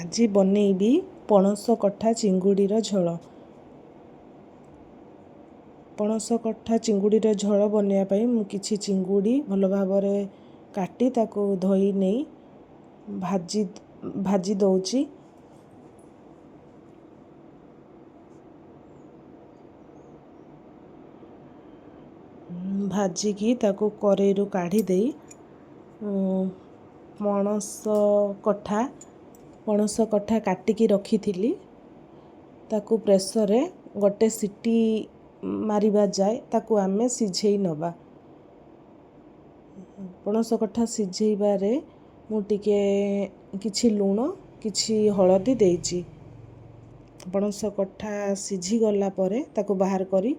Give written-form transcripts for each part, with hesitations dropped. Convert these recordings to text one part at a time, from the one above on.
ଆଜି ବନେଇବି ପଣସ କଠା ଚିଙ୍ଗୁଡ଼ିର ଝୋଳ। ପଣସ କଠା ଚିଙ୍ଗୁଡ଼ିର ଝୋଳ ବନେଇବା ପାଇଁ ମୁଁ କିଛି ଚିଙ୍ଗୁଡ଼ି ଭଲ ଭାବରେ କାଟି ତାକୁ ଧୋଇ ନେଇ ଭାଜି ଭାଜି ଦେଉଛି। ଭାଜିକି ତାକୁ କରେଇରୁ କାଢ଼ି ଦେଇ ପଣସ କଠା କାଟିକି ରଖିଥିଲି, ତାକୁ ପ୍ରେସରରେ ଗୋଟେ ସିଟି ମାରିବା ଯାଏ ତାକୁ ଆମେ ସିଝେଇ ନେବା। ପଣସ କଠା ସିଝେଇବାରେ ମୁଁ ଟିକେ କିଛି ଲୁଣ, କିଛି ହଳଦୀ ଦେଇଛି। ପଣସ କଠା ସିଝିଗଲା ପରେ ତାକୁ ବାହାର କରି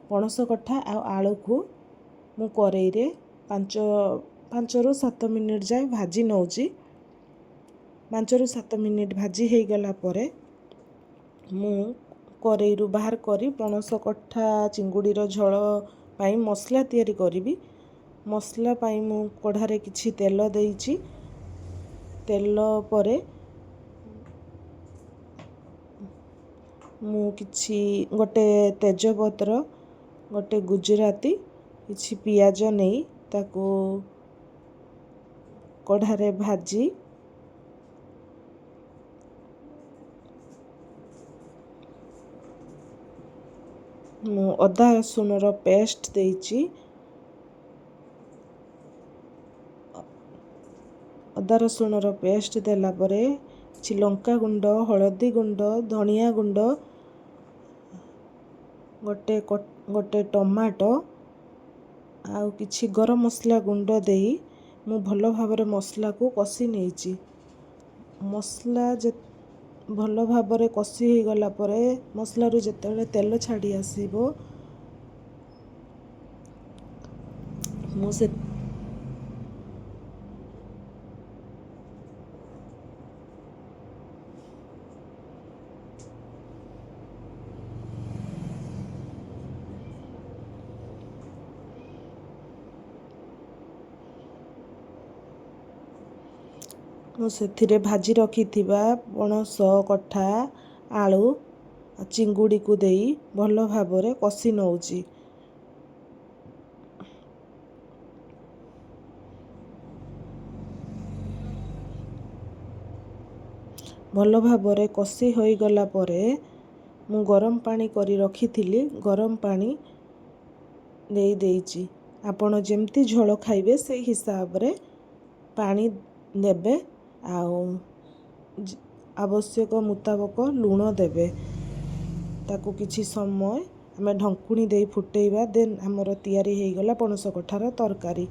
ପଣସ କଠା ଆଉ ଆଳୁକୁ ମୁଁ କରେଇରେ 5ରୁ 7 ମିନିଟ୍ ଯାଏ ଭାଜି ନେଉଛି। 5ରୁ 7 ମିନିଟ୍ ଭାଜି ହେଇଗଲା ପରେ ମୁଁ କରେଇରୁ ବାହାର କରି ପଣସ କଠା ଚିଙ୍ଗୁଡ଼ିର ଝୋଳ ପାଇଁ ମସଲା ତିଆରି କରିବି। ମସଲା ପାଇଁ ମୁଁ କଢ଼ାରେ କିଛି ତେଲ ଦେଇଛି। ତେଲ ପରେ ମୁଁ କିଛି ଗୋଟେ ତେଜପତ୍ର, ଗୋଟେ ଗୁଜୁରାତି, କିଛି ପିଆଜ ନେଇ ତାକୁ କଢ଼ାରେ ଭାଜି ମୁଁ ଅଦା ରସୁଣର ପେଷ୍ଟ ଦେଇଛି। ଅଦା ରସୁଣର ପେଷ୍ଟ ଦେଲା ପରେ କିଛି ଲଙ୍କା ଗୁଣ୍ଡ, ହଳଦୀ ଗୁଣ୍ଡ, ଧନିଆ ଗୁଣ୍ଡ, ଗୋଟେ ଗୋଟେ ଟମାଟୋ ଆଉ କିଛି ଗରମ ମସଲା ଗୁଣ୍ଡ ଦେଇ ମୁଁ ଭଲ ଭାବରେ ମସଲାକୁ କଷି ନେଇଛି। ମସଲା ଯେ ଭଲ ଭାବରେ କଷି ହେଇଗଲା ପରେ, ମସଲାରୁ ଯେତେବେଳେ ତେଲ ଛାଡ଼ି ଆସିବ, ମୁଁ ସେଥିରେ ଭାଜି ରଖିଥିବା ପଣସ କଠା, ଆଳୁ, ଚିଙ୍ଗୁଡ଼ିକୁ ଦେଇ ଭଲ ଭାବରେ କଷି ନେଉଛି। ଭଲ ଭାବରେ କଷି ହୋଇଗଲା ପରେ ମୁଁ ଗରମ ପାଣି କରି ରଖିଥିଲି, ଗରମ ପାଣି ଦେଇ ଦେଇଛି। ଆପଣ ଯେମିତି ଝୋଳ ଖାଇବେ, ସେଇ ହିସାବରେ ପାଣି ଦେବେ ଆଉ ଆବଶ୍ୟକ ମୁତାବକ ଲୁଣ ଦେବେ। ତାକୁ କିଛି ସମୟ ଆମେ ଢଙ୍କୁଣି ଦେଇ ଫୁଟେଇବା। ଦେନ୍ ଆମର ତିଆରି ହେଇଗଲା ପଣସ କଠାର ତରକାରୀ।